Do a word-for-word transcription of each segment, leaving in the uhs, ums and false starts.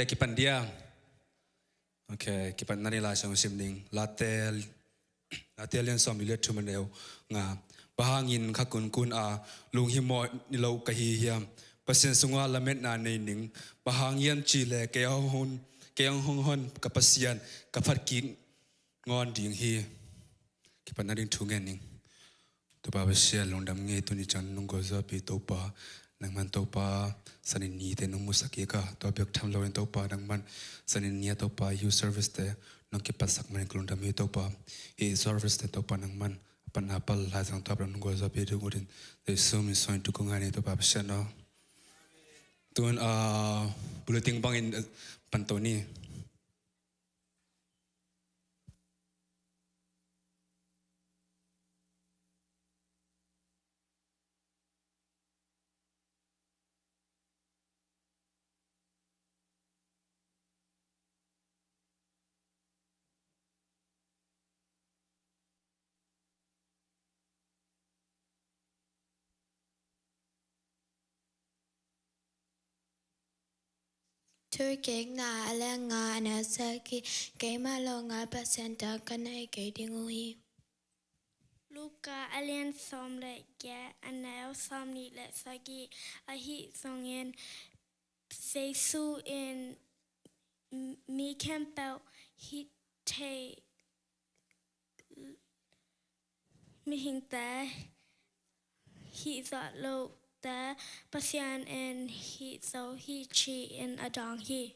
Kipan dia. Ok, kipan na ni lai sang sim ding. Late, Late lian sawm li le thum a neu nga. Bang hangin kha kunkun a lunghimawh ni lo ka hi hiam? Pasian sungah lametna nei ning. Bang hang hiam cih leh kei hong hon, kei hong hon ka Pasian ka phat kik ngawn ding hi. Kipan na ding thu ngen ning. Topa Pasian lungdam ngei, tuni ciang nong gualzawhpih Topa, nangman Topa, Sunday nite nong musak kik a, tua bek tham loin Topa nangman Sunday ni a Topa youth service te nong kipatsak manin ka lungdam hi Topa. Hih service te Topa nangman a pan a pal Laisiangtho a pan nong gualzawhpih ding uh in Jesu min suangin thu kong ngen hi Topa Pasian aw. Tun, ah, bulletin bangin, eh, pan to ni. Thuhilhkikna a lian nga a neu sagih. Keimah lo ngal Pasian dang ka nei kei ding uh hi. Luka a lian sawm le giat a neu sawmnih le sagih. Ahi zongin Jesu in mi khempeuh hih thei mihingte hih zawh lote Pasian in hih zo hi ci-in a dawng hi.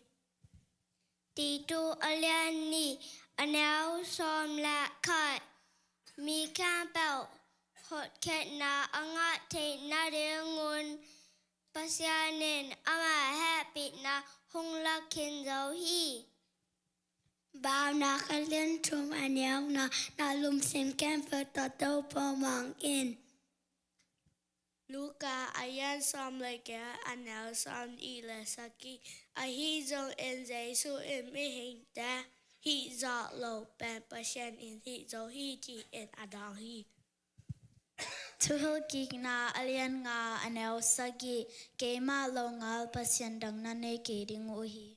Titu a lian nih a neu sawm le khat. Mi khempeuh hotkhiatna a ngah theih nadingun Pasian in ama hehpihna hong lak khin zo hi. Paunak a lian thum a neu nga. Na lungsim khempeuh tawh Topa mangin. Luka a lian sawm le giat a neu sawmnih le sagih. Ahi zongin Jesu in mihingte hih zawh loh pen Pasian in hih zo hi ci-in a dawng hi. Thuhilhkikna a lian nga a neu sagih. Keimah lo ngal Pasian dang na nei kei ding uh hi.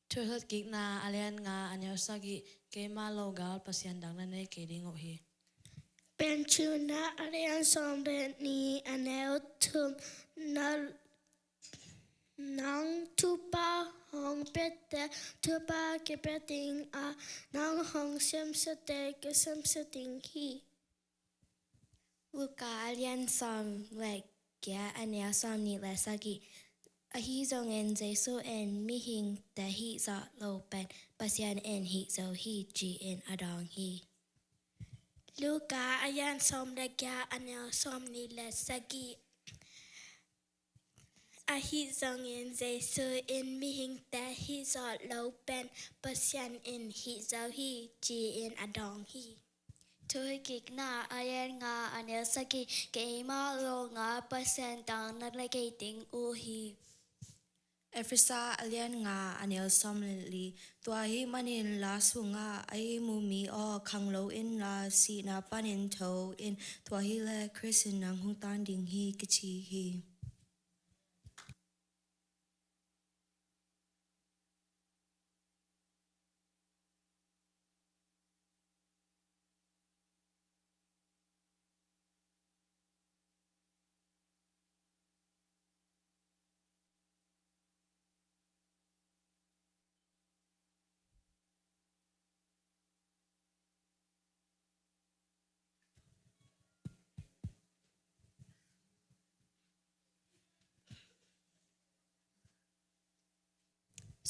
Thuhilhkikna a lian nga a neu sagih. Keimah lo ngal Pasian dang na nei kei ding uh hi. Piancilna a lian sawm le nih a neu thum. Na, nang thupha hong piate thupha kipia ding a, nang hong siamsiate kisiamsia ding hi. Luka a lian sawm le giat a neu sawmnih le sagih. Ahi zongin Jesu in mihingte hih zawh loh pen Pasian in hih zo hi ci-in a dawng hi. Luka a lian sawm le giat a neu sawmnih le sagih. Ahi zongin Jesu in mihingte hih zawh loh pen Pasian in hih zo hi ci-in a dawng hi. Thuhilhkikna a lian nga a neu sagih. Keimah lo ngal Pasian dang na nei kei ding uh hi. Efesa a lian nga a neu sawm le li. Tua ahih manin la sungah a ihmu mi aw, khanglo inla, sihna panin tho in, tua hileh Khrist in nang hong taan ding hi, kici hi.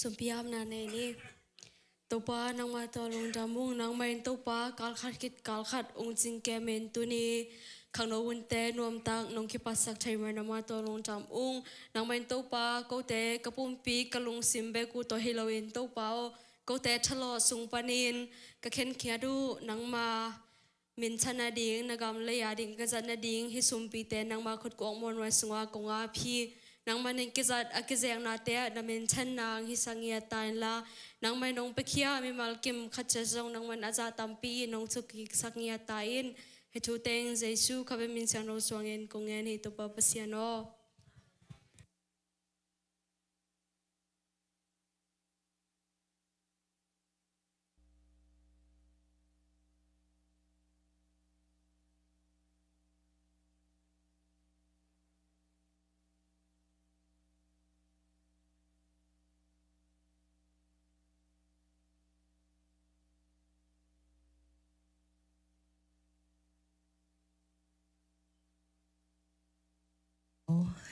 Sumpiamna nei ni. Topa, nangmah tawh lungdam ung. Nangmah in Topa, kalkhat khit kalkhat ung cingkem in tuni khangno hunte nuamtak nong kipatsak thei manin nangmah tawh lungdam ung. Nangmah in Topa, kote ka pumpi ka lungsim bek uh tawh hi loin Topa aw, kote thalawh sung panin ka khenkhiat uh nangmah minthan nading, na gam lei ading ka zat nading, hih sumpite nangmah khutkuang muanhuai sungah kong ap hi. Nangmah in kizat a kizeknate ah na minthan nang hisak ngiat ta inla, nangmah in nong piakhia mimal kim khat ciat zong nangmah in a zah tampi nong thuk kiksak ngiat ta in. Hih thu teng Jesu kha bek min siangtho suangin kong ngen hi, Topa Pasian aw.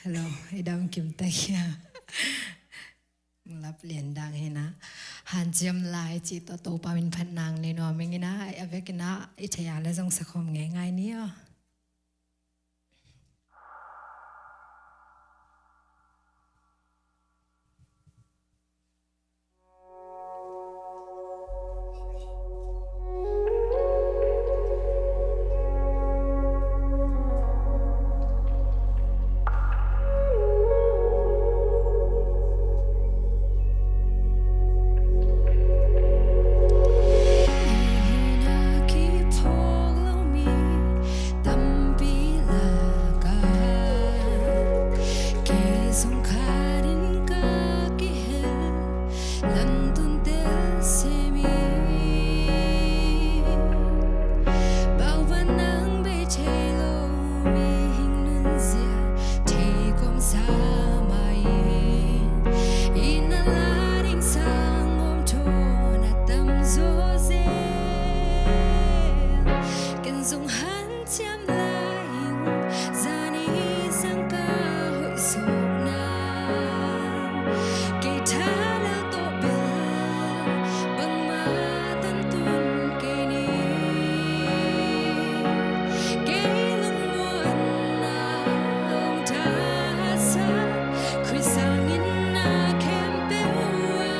Hello, i dam kim ta hia? Lap lian dang hi na. Hanciam lai cih tawh Topa min phat nang nei nuam ing ina, a vekin a i thei a le zong sakhawm ngeingai ni aw. Tampi lakah kei zong khatin ka kihel, lamtun tel sem in. Bauvan nang bei thei lo, mihing nunzia thei kawmsa mah in. Inn a la ding sang om thawn a tam zawzen. Ken zong hanciam lai ing, zani sang ka hoih zawk nang. Kei tha lel tawh bel, bangmah tantun kei ni. Kei lungmuanna hong thahatsa, Khrih sangin na khempeuh ah.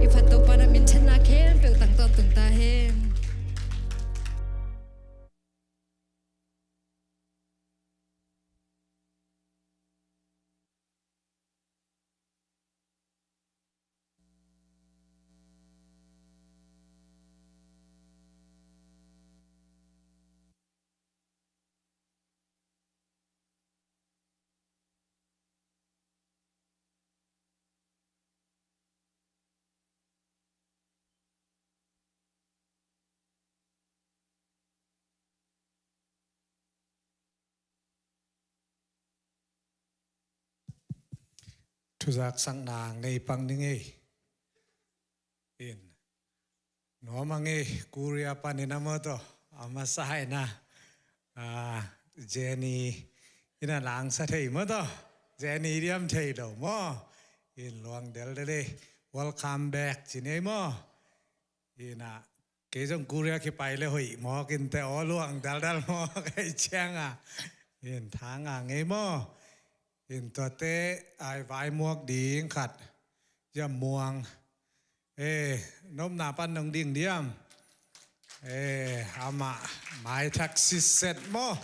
I phat Topa na minthanna khempeuh tangtawn tung ta hen. Thuzak sakna ngei pang ning ei. In. Nuam a ngei, Korea panin a maw tawh. A masa in a. Ah, Jenny in a langsa thei maw tawh. Jenny diam thei lo maw. In luang deldel ei. Welcome back ci nei maw. In a, kei zong Korea kipai le hoih mawk in te aw luang daldal mawk ei ciang a. In thang a ngei maw. In tuate ai vai muak ding khat. Yam muang. Eh, nopna pan nong ding diam. Eh, amah mai thak siset maw.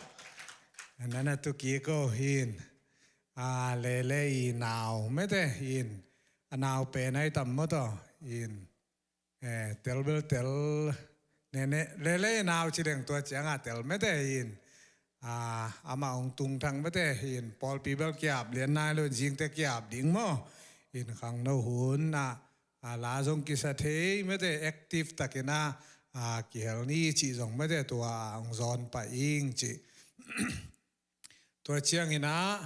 Nana tu kiko hin. a, Lele i nau mete in, a nau pen ai tam maw taw in, eh, tel bel tel, nene, Lele i nau ci deng tua ciang a tel mete in, a, amah ong tung thang mete in, pawlpi bel kiap lian nai lo, zingte kiap ding maw in, khangno hun a, a, la zong kisa thei mete, active takin a, a, kihel ni ci zong mete, tua ong zawn pah ing ci. Tua ciangin a,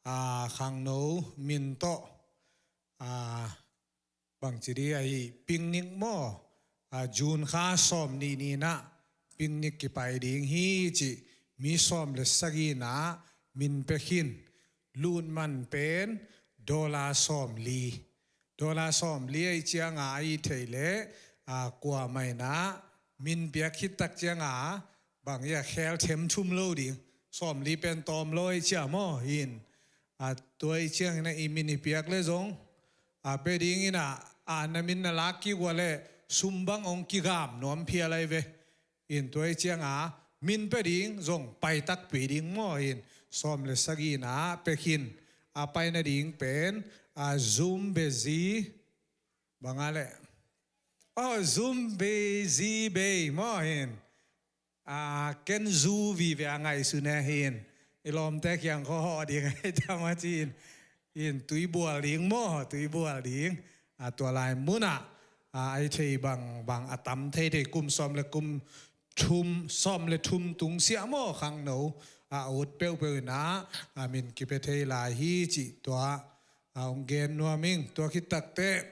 a, khangno min tawh, a, bangci di ahi, picnic maw, a, June kha sawm nih ni-in a picnic kipai ding hi ci, mi sawm le sagih in a min pia khin, lut man pen dollar sawm li. Dollar sawm li ahih ciang a, ahih theih leh, a, kuamah in a min piak khit tak ciang a, bang hiam, khel them thum lo ding, sawm li pen tawm lo ahih ciang maw in, a, tua ahih ciangin a i min i piak leh zong, a, pia ding in a, a, na min na lak kik uh leh sum bang ong kigam nuam phial lai ve. In tua ahih ciang a min pia ding zong pai takpi ding maw in, sawm le sagih in a pia khin, a, pai nading pen, a, Zoom bezi, bang a leh, oh, Zoom bezi bei maw in, a, ken zu vive a ngaihsun e hin, i lawmte kiang kho hawh ding ahi tam a ci in, in tui bual ding maw, tui bual ding, a, tua lai mun a, a, ahih theih bang bang a tam thei thei, kum sawm le kum thum, sawm le thum tung siah maw, khangno, a, ut peuhpeuh in a, a, min kipia thei lai hi ci tua, a, ong gen nuam ing. Tua khit tak teh,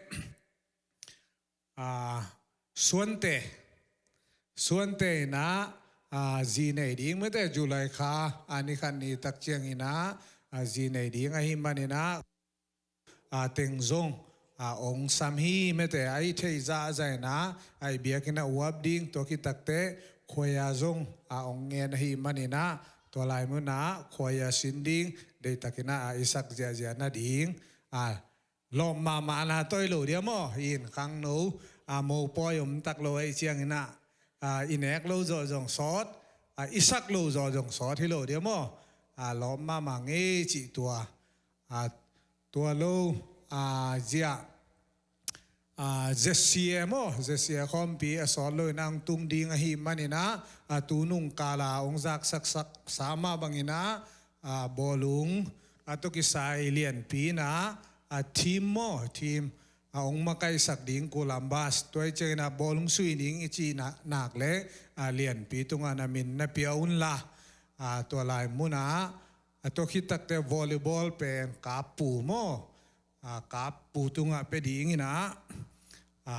a, Suante, Suante in a, a, zi nei ding mete, July kha a ni khat ni tak ciangin a, a, zi nei ding ahih manin a, a, teng zong, a, ong sam hi mete, ahih theih zahzah in a, a, i biakinn ah uap ding, tua khit tak teh khuaia zong, a, ong ngen ahih manin a, tua lai mun a khuaia sin ding, deihtakin a, a, i sak ziahziah nading, a, lawp mahmah na toi lo dia maw in, khangno, a, mopawi om tak lo ahih ciangin a, a, i nek lo zawh zong sawt, a, i sak lo zawh zong sawt hi lo dia maw, a, lawp mahmah ngei cih tua, a, tua lo, a, ziah, a, Z C A maw, Z C A khawmpi a sawt lo in a ong tung ding ahih manin a, a, tu nung kal a ong zaksak sak sa mah bangin a, a, bawlung, a, tawh kisai lianpi in a, a, team maw, team, a, ong makaisak ding Columbus, tua ahih ciangin a bawlung sui ning i cih na-, nak leh, a, lianpi tungah na min na pia un la, a, tua lai mun a, a, tua khit tak teh volleyball pen Kappu maw, a, Kappu tungah pia ding in a, a,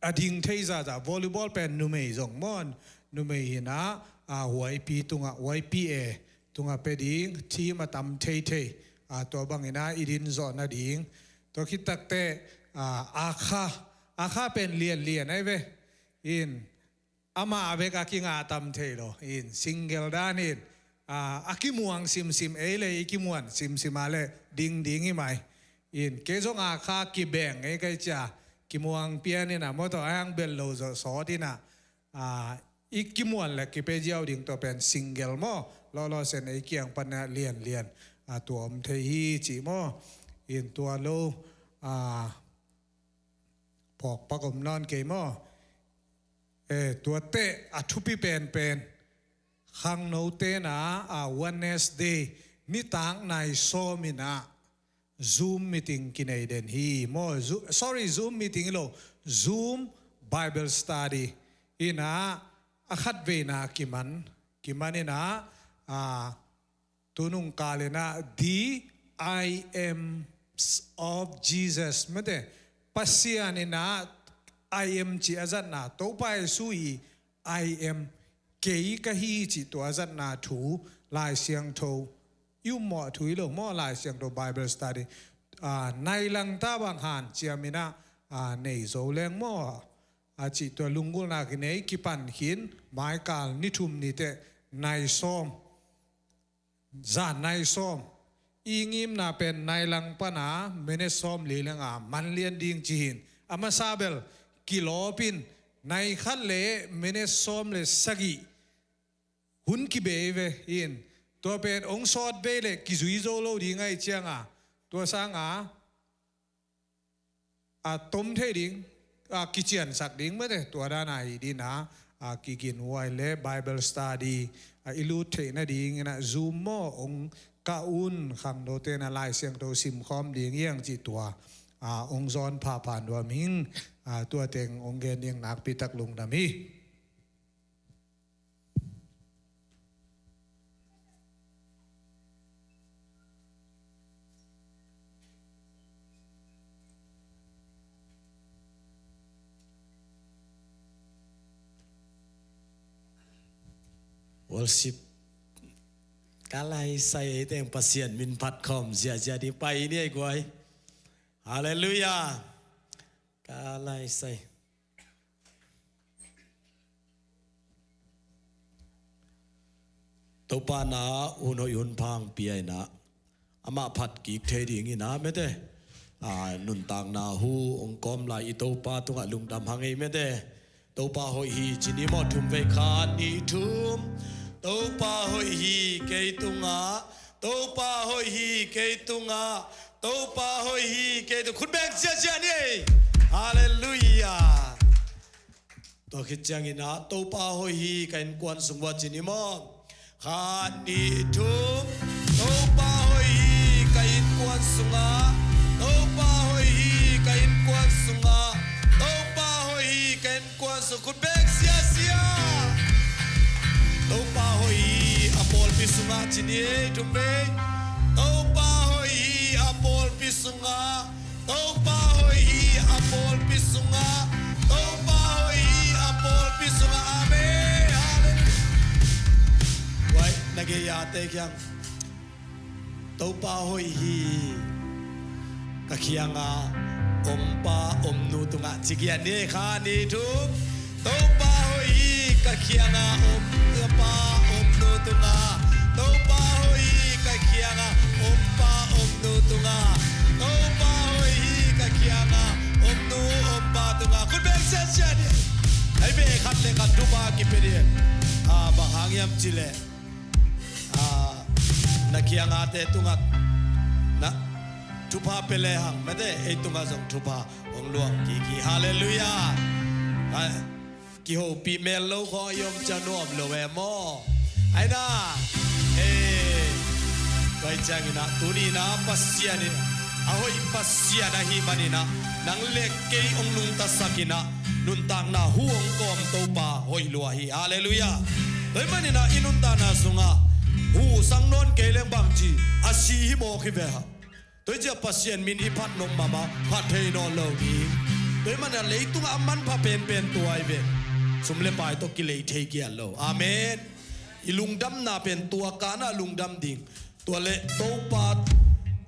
a ding thei zahzah, volleyball pen numei zong maw, numei in a, a, Y P tungah, Y P A tungah pia ding, team a tam thei thei, a, tua bangin a i din zawh nading. Tua khit tak teh, a, Akha, Akha pen lianlian ahi ve. In, amah a bek a kinga tam thei lo in, single dan in, a, a kimuang simsim, ei le i kimuan simsim a leh ding ding hi mai. In, kei zong Akha kibeng ei kai cia, kimuang pian in a, motor a hang bel lo zawh sawt in a, a, i kimuan le kipia ziau ding, tua pen single maw, lawlaw sen ei kiang pan a lianlian, a, tua om thei hi ci maw. In tua lo, a, phawk pak om nawn kei maw. Eh, tua teh a thupi penpen, khangnote in a, a, Wednesday nitak nai sawm in a Zoom meeting kinei den hi maw. Zo-, sorry, Zoom meeting hi lo, Zoom Bible study in a, a khatveina kiman, kiman in a, a, tu nung kal in a, The I Ams of Jesus mete, Pasian in a I Am cih a zatna, Topa Jesu i I Am, kei ka hi cih tua a zatna thu, Lai Siangtho, i ummawh thu hi lo maw, Lai Siangtho Bible study, a, nai lang ta bang hanciam in a, a, nei zo leng maw, a, cih tua lunggulhna kinei, kipan khin, maikal ni thum ni teh nai sawm, zan nai sawm, i ngimna pen nai lang pan a minute sawm li leng a man lian ding ci hi in, a masa bel kilawp in, nai khat le minute sawm le sagih hun kibei ve in, Tua pen hong sawt vei leh kizui zo lo ding ahih cianga, tua sanga a tom thei ding, a kiciansak ding mate, tua dan ahi ding a, a kiginhuai leh Bible study a i lut theih nadingin a Zoom maw hong kah un, khangnote na Lai Siangtho simkhawm ding hiang cih tua a hong zawn phapha nuam hing. A tua teng hong gen ding nakpi tak lungdam hi. Worship. Ka lai sai ei teng Pasian min phat khawm ziahziah ding pai ni ei guai. Halleluiah. Ka lai sai. Topa na hun hoih hun pha hong pia in a, amah phat kik thei dingin a mate, a, nuntakna hu hong kawm lai i Topa tungah lungdam hang ei mate. Topa hoih hi ci ni maw, thum vei, khat nih thum. Topa hoih hi kei tungah, Topa hoih hi kei tungah, Topa hoih hi kei tungah. Khut beng ziahziah ni ei. Halleluiah. Tua khit ciangin a, Topa hoih hi ka innkuan sung uah ci ni maw. Khat nih thum. Topa hoih hi ka innkuan sungah, Topa hoih hi ka innkuan sungah, Topa hoih hi ka innkuan sungah. Khut beng ziahziah. Topa hoih hi a pawlpi sungah ci ni ei, thum vei. Topa hoih hi a pawlpi sungah, Topa hoih hi a pawlpi sungah, Topa hoih hi a pawlpi sungah. Amen. Halleluiah. Wai, na gei-ate kiang. Topa hoih hi ka kiangah om pa om nu tungah ci giat ni, khat nih thum. Topa hoih hi ka kiangah om pa om nu tungah. Topa hoih hi ka kiangah om pa om nu tungah. Topa hoih hi ka kiangah om nu om pa tungah. Khut beng ziahziah ni. Ei, beh khat le khat thupha kipia ni. A, bang hang hiam cih leh, a, na kiangate tungah na thupha pia lehang mate, ei tungah zong thupha hong luang kik hi. Halleluiah. A, kihopih mel lo khawng i om ciang nuam lo e maw. Ai na. E, tua hi ciangin a, tuni in a Pasian in a hoih Pasian ahih manin a, nang le kei hong nungtasak in a, nuntakna hu hong kawm Topa hoih lua hi. Halleluiah. Tua ahih manin a i nuntakna sungah hu sang nawn kei leng bangci a si hi mawk hi ve ha. Tua hi ciah Pasian min i phat nop mahmah, phat thei nawn lo ding. Tua ahih manin a leitungah a manpha penpen tua hi ve. Sum le pai tawh kilei thei kial lo. Amen. I lungdamna pen tua kanah lungdam ding. Tua leh Topa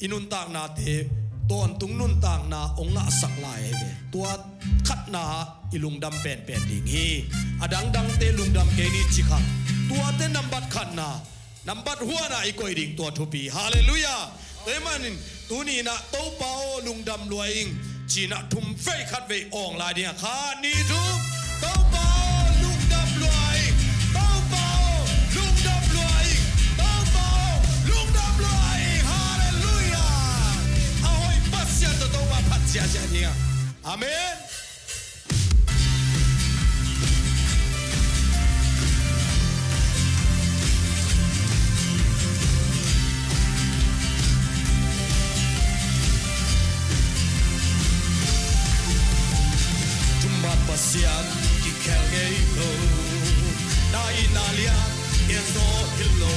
i nuntaknate tawntung nuntakna hong ngahsak lai hi ve. Tua khatna i lungdam penpen ding hi. A dangdangte lungdam kei ni ci khang. Tuate nambat khatna, nambat huana i koih ding tua thupi. Halleluiah. Tua ahih manin tuni in a Topa aw lungdam lua ing. Ci-in a thum vei khat vei awng lai ding a, khat nih thum. Topa aw lungdam lua ing. Topa aw lungdam lua ing. Topa aw lungdam lua ing. Halleluiah. A hoih Pasian tawh Topa phat ziahziah ding a. Amen. Thuman Pasian kikhel ngei lo, na itna lian gen zaw hi lo.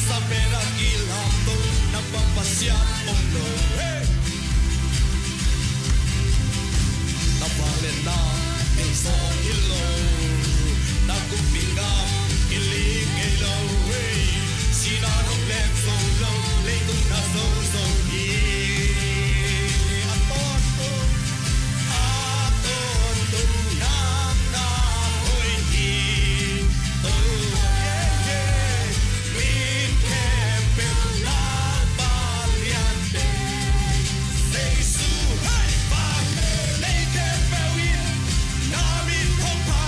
Sa pen a kilamto na bang Pasian om lo. Hey! Na vangliatna gen zaw hi lo, na kumpi ngam kiling ngei lo. Hey! Sihna nong leng zo lo, leitung na zo zo hi. A tawntung, a tawntung nang na hoih hi. Min khempeuh na vanglian pen, Jesu hai vanglian, lei khempeuh in na min hong pha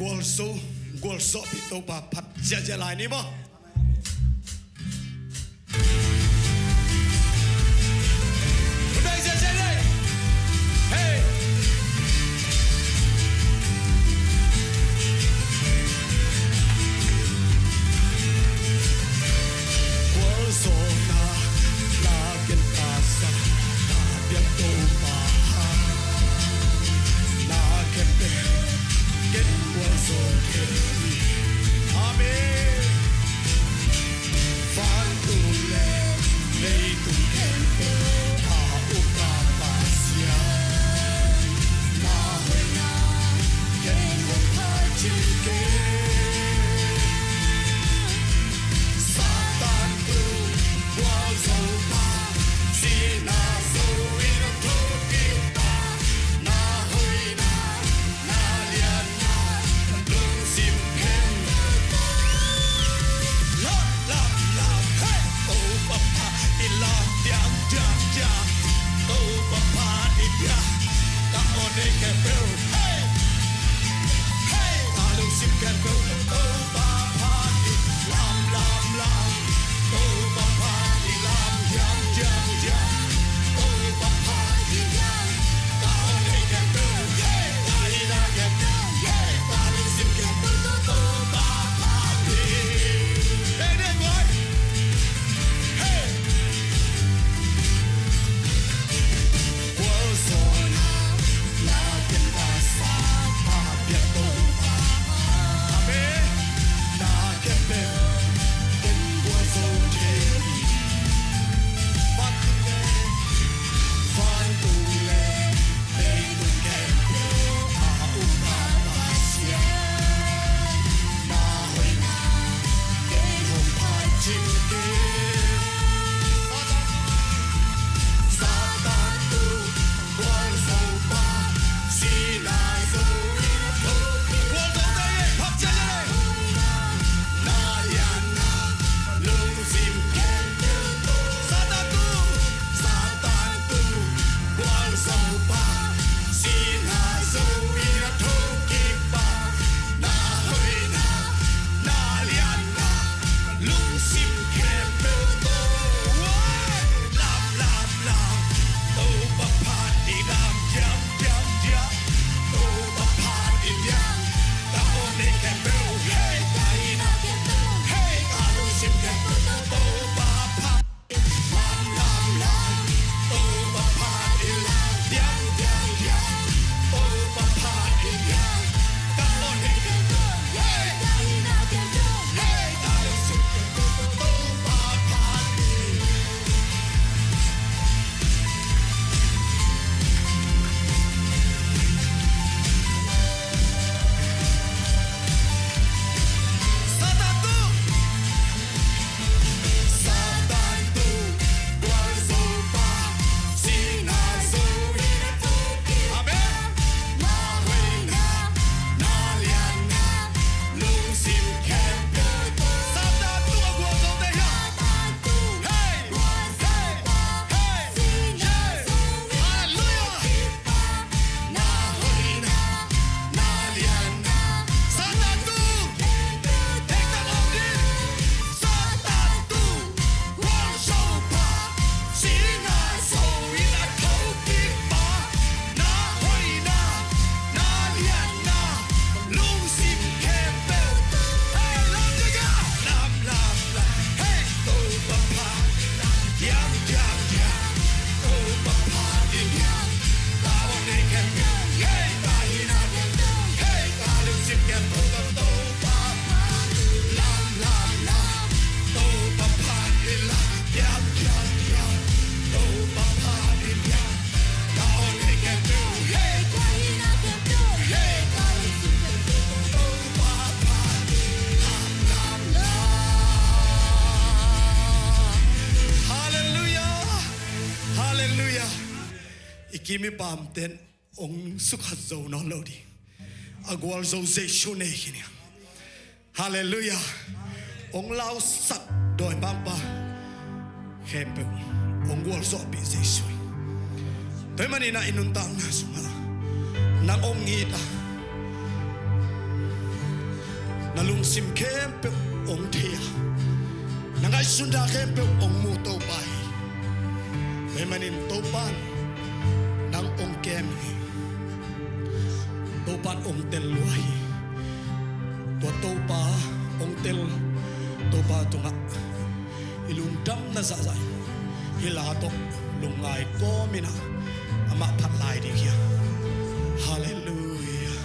Gualzo, gualzawhpih Topa phat ziahziah lai ni maw. Hey! Gualzawhna na gen ta sa, na biak Topa. Na khempeuh ken gualzo kei. Amen. Vantung le leitung khempeuh a ukna Pasian, na hoihna ken hong phat cing kei. Satan tung gualzo pa, sihna zo in a thokik pa, na hoihna, na lianna, lungsim khempeuh tawh. Lam, lam, lam, hey! Topa phat in lam diam, diam, diam. Topa phat in diam. Ka awn nei khempeuh, hey! Hey! Ka lungsim khempeuh, Topa phat in lam, lam, lam. Topa phat in lam diam, diam, diam. Topa phat in diam. Ka awn nei khempeuh, hey! Ka hihna khempeuh, hey! Ka lungsim khempeuh tawh Topa phat in. Hey, hey, boy. Hey! Gualzawhna na gen ta sa, na biak Topa. Amen. Na khempeuh ken gualzo kei. Vantung le, vantung le leitung khempeuh a ukna Pasian, na hoihna ken hong phat cing kei. Satan tung gualzo pa, sihna zo in a thokik. Gualzo ta ei, phat ciat ei. Na lianna, lungsim khempeuh tawh. Satan tung, Satan tung gualzo pa, sihna zo in a thokik pa, na hoihna, na lianna, lungsim khempeuh tawh. Lam, lam, lam. Topa phat in lam diam, diam, diam. Topa phat in diam. Ka awn nei khempeuh, hey, ka hihna khempeuh, hey, ka lungsim khempeuh tawh Topa phat. Halleluiah. Halleluiah. I kim i pamten hong sukhat zo nawn lo ding. A gualzo Jesu nei khin hi. Halleluiah. Hong lausak dawimangpa khempeuh hong gualzawhpih Jesu hi. Tua ahih manin ah i nuntakna sungah nang hong it a, Na lungsim khempeuh hong thei a, na ngaihsutna khempeuh hong mu Topa hi. Tua ahih manin Topa'n nang hong kem hi. Topa'n hong tel lua hi. Tua Topa hong tel, Topa tungah i lungdamna zahzah in hih la tawh lungngai kawmin ah amah phat lai ding hi a. Halleluiah.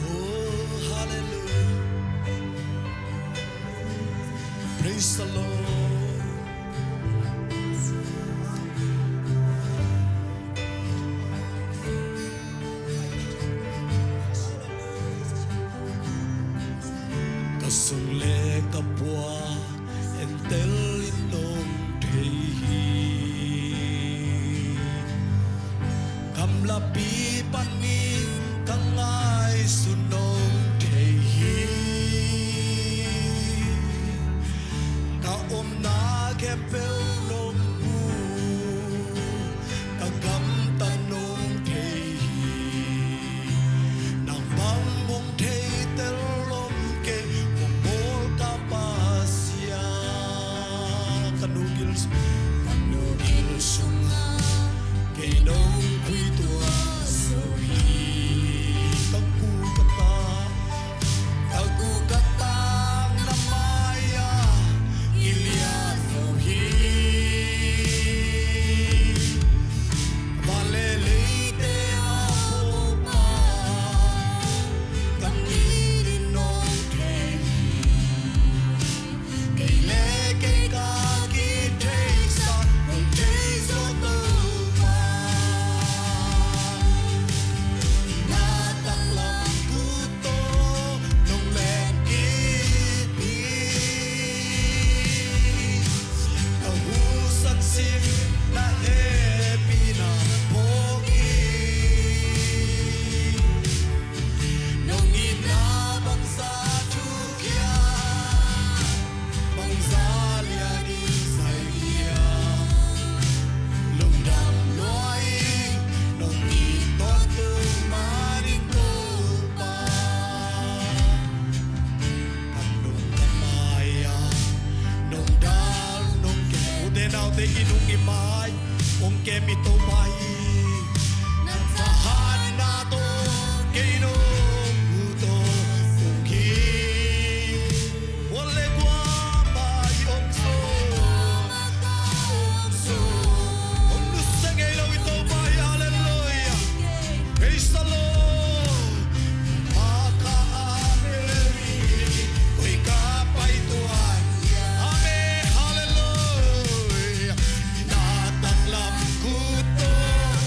Oh, halleluiah. Praise the Lord. Ka sung le ka pua entel in nong thei hi. Gamlapi panin ka ngaihsut nong thei hi. Ka omna khempeuh nong mu, ka gamtat nong thei hi. Nang bang hong thei tel om kei, hong bawl ka Pasian. Ka nu gil sung, ka nu gil sungah kei nong khui tua zo hi. Ka gu ka ta, ka gu ka ta na mai-ah kiliat zo hi. Van le leite a phuakpa, ka nit in nong thei hi. Kei le kei ka kitheihsa nong thei zaw Topa. Na taklam khut tawh nong len kip hi. Na husan sim, na hehpihna phawk hi. Nong itna bangzah thukhia, bangzah lian in sai hiam. Lungdam lua ing, nong it tawh tung man ing Topa. Ka nung ka mai-ah nong dal nong kem, ute naute, i nung i mai hong kem i Topa hi. Na thahatna tawh kei nong mu tawh tung hi. Mual le kuamah i om zo, hong nusia ngei lo i Topa hi. Halleluiah. Praise the Lord. Amen. Halleluiah. Na taklam khut tawh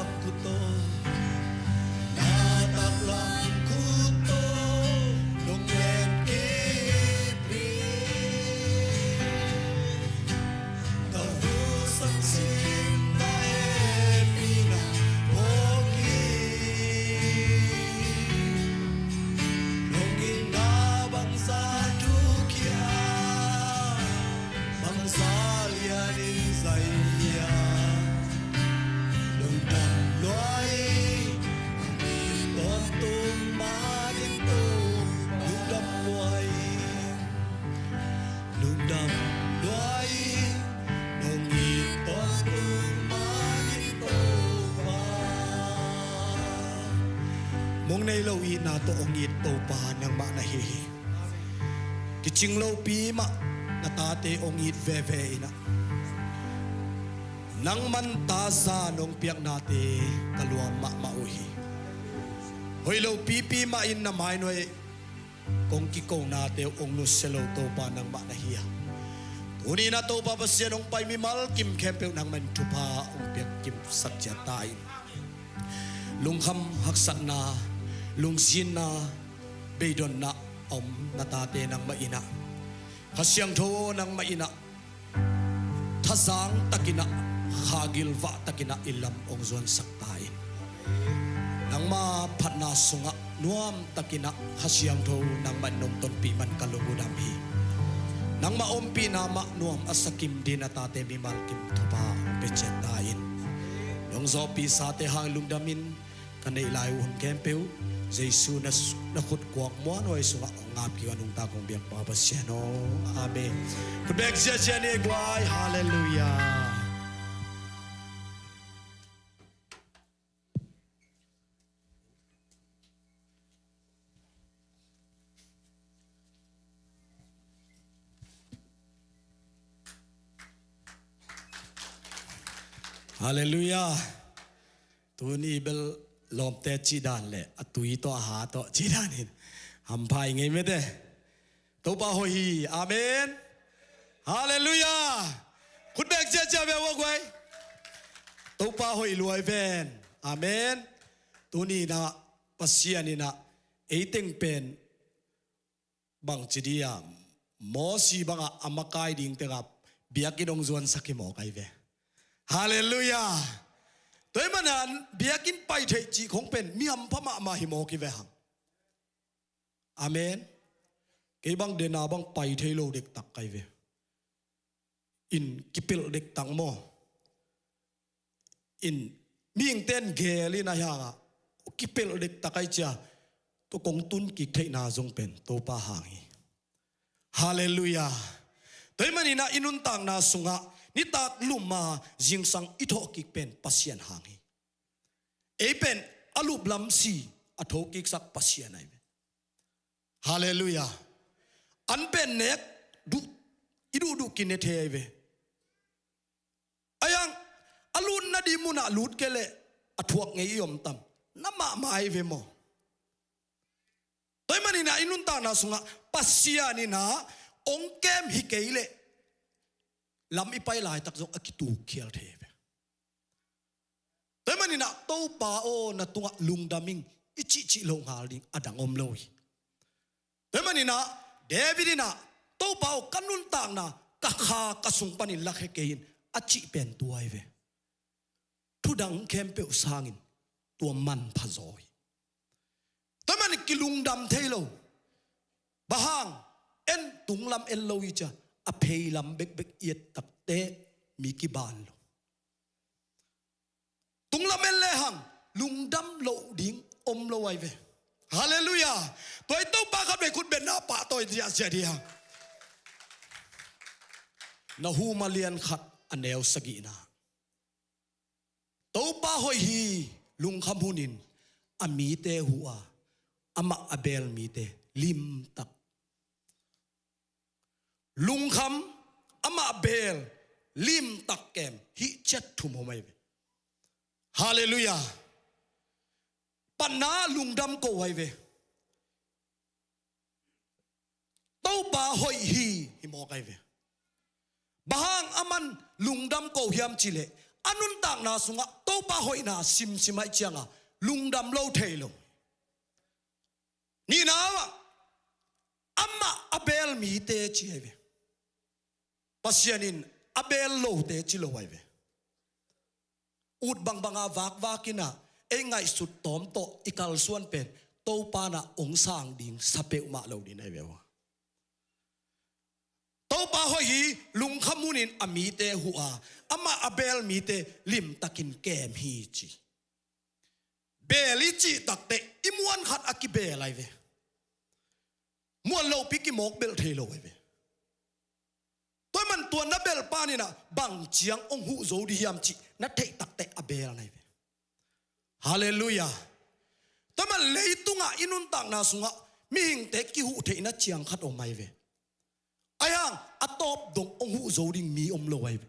Khut tawh, na taklam khut tawh nong len kip hi. Ka husang sim na hehpihna phawk hi. Nong itna bangzah thuk hiam, bangzah lian in zai hiam. Lungdam lua ing, hong it tawntung mah ing Topa. Lungdam lua ing, lungdam lua ing, hong it tawntung mah ing Topa. Mong nei lo itna tawh hong it Topa nangmah na hi hi. Kicing lopi mah na tate hong it veve in ah, nangman taza nong piaknate ka lua mahmah uh hi. Hoih lopipi mah in na mainuai kong kikonate uh hong nusia lo Topa nangmah na hi a, tuni in ah Topa Pasian hong pai mimal kim khempeuh nangman thupha hong piak kimsak ciat ta in. Lungkham haksatna, lungzinna, beidonna a om na tate nangmah in ah, Kha Siangtho aw nangmah in ah, thazang takin ah, kha gilvah takin ah i lam hong zuansak ta in. Nangma phatna sungah nuam takin ah Kha Siangtho nangmah in hong tonpih man ka lung uh dam hi. Nangma ompihna mah nuam a sa kim dingin na tate mimal kim thupha hong pia ciat ta in. Nong zawhpih sate hang lungdam in, ka neih lai uh hun khempeuh Jesu na, na khut kuak muanhuai sungah hong ngap kik a nungta kong biak Pa Pasian aw. Amen. Khut beng ziazia ni ei guai. Halleluiah. Halleluiah. Tuni bel lawmte cih dan le a tui tawh a ha tawh cih dan in hampha i ngei mete. Topa hoih hi. Amen. Halleluiah. Khut beng ziazia ve ua guai. Topa hoih luai ven. Amen. Tuni in ah Pasian in ah ei teng pen bangci dih a, Mosi bangah a makai ding tengah biakinn hong zuansak hi mawk ahi ve. Halleluiah. Tua ahih manin biakinn pai theih cih khong pen mi hampha mahmah hi mawk hi ve hang. Amen. Kei bang dena bang pai thei lo dektak ka hi ve. In kipelh dektak maw? In mihingte in gel in a hi hangah kipelh dektak ahi cia, tua kong tun kik theihna zong pen Topa hang hi. Halleluiah. Tua ahih manin ah i nuntakna sungah nitak lum a zingsang i thawh kik pen Pasian hang hi. Ei pen a luplam si a thokiksak Pasian ahi ve. Halleluiah. An pen nek duh, i duhduh kine thei ahi ve. Ahi hang a lutna ding munah lut kei leh a thuak ngei i om tam? Na mahmah ahi ve maw? Tua ahih manin ah i nuntakna sungah Pasian in ah hong kem hi kei leh lam i pai laitak zong a kitukkhial thei ahi ve. Tua ahih manin ah Topa aw na tungah lungdam ing i cihcih loh ngal ding a dang om lo hi. Tua ahih manin ah David in ah Topa aw ka nuntakna ka kha ka sung panin lakhia kei in a cih pen tua ahi ve. Thudang khempeuh sangin tua manpha zaw hi. Tua ahih manin kilungdam thei lo. Bang hang? En tunglam en lo hi cia, a pheilam bekbek i et takteh mi kiban lo. Tunglam en lehang lungdam loh ding om lo ahi ve. Halleluiah. Tua i Topa khat vei khut beng na pahtawi ziahziah dih hang. Nahum a lian khat a neu sagihna. Topa hoih hi. Lungkham hunin a mite huh a, amah a beel mite limtak. Lungkham, amah beel, limtak kem, hih ciat thum om ahi ve. Halleluiah. Patna lungdam ko ahi ve. Topa hoih hi, hi mawk ahi ve. Bang hang aman lungdam ko hiam cih leh A nuntakna sungah Topa hoihna simsim ahih cianga lungdam lo thei lo. Nihna ah amah a beel mite ci ahi ve. Pasian in a beel lote ci lo ahi ve. Ut bangbanga vakvak inah ei ngaihsut tawm tawh i kalsuan pen Topa nah ong sang ding sa peuhmah lo ding ahi ve ua. Topa hoih hi. Lungkham hunin a mite huh a, amah a beel mite limtakin kem hi ci. Beel i cih takteh i muan khat a kibeel ahi ve. Muan lopi kimawk belh thei lo ahi ve. Tua ahih man tua na belh paninah bang ciang ong huh zo dih hiam cih na theih takteh a beel na hi ve. Halleluiah. Tua ahih man leitungah i nuntakna sungah mihingte kihuh theihna ciang khat om ahi ve. Ahi hang a tawp dong ong huh zo ding mi om lo ahi ve.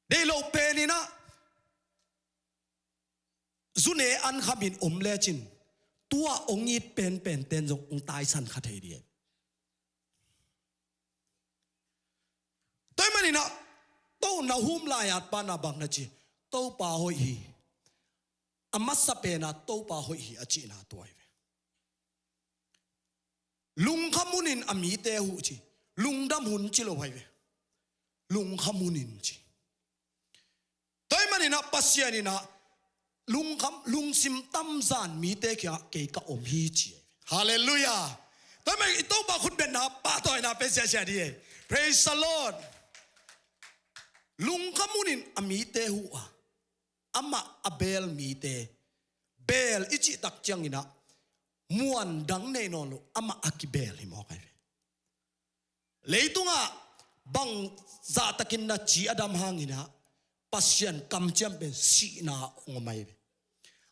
Deih lo peninah zune an khamin om lecin tua ong it penpenten zong ong taisan kha thei dih. Tua ahih maninah to na hum lai-at pana bang na ci, Topa hoih hi. A masa pena Topa hoih hi a cihna tua hi ve. Lungkham hunin a mite huh ci. Lungdam hun ci lo hai ve. Lungkham hunin ci. Tua ahih maninah Pasian inah lungkham, lungsim tamzan mite kiangah kei ka om hi ci. Halleluiah. Tua ahih manin i Topa khutbetna pahtawina pe siasia dih. Praise the Lord. Lungkham hunin a mite huh a, amah a beel mite. Beel i cihtak cianginah muan dang nei nawn lo, amah a kibeel hi mawk ahi ve. Leitungah bang zahtakin na ci a dam hanginah Pasian kamciam pen sihna ong om ahi ve.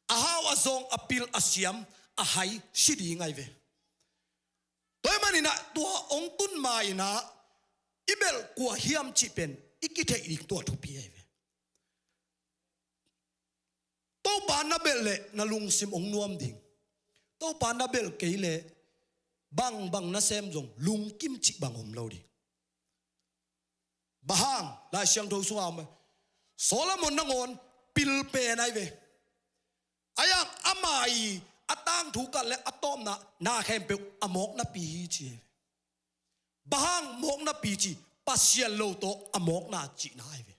A hau a zawng a pil a siam a hai si ding ahi ve. Tua ahih maninah tua ong tun ma inah i belh kua hiam cih pen i kitheih ding tua thupi ahi ve. Topa na belh leh na lungsim ong nuam ding. Topa na belh kei leh bangbang nasem zong lungkim cih bang om lo ding. Bang hang? Lai Siangtho sungah om, Solomon nangawn pil pen ahi ve. Ahi hang ama i a tangthu kal le a tawpna na khempeuh a mawknapi hi ci ahi ve. Bang hang mawknapi ci? Pasian lo tawh a mawkna cihna ahi ve.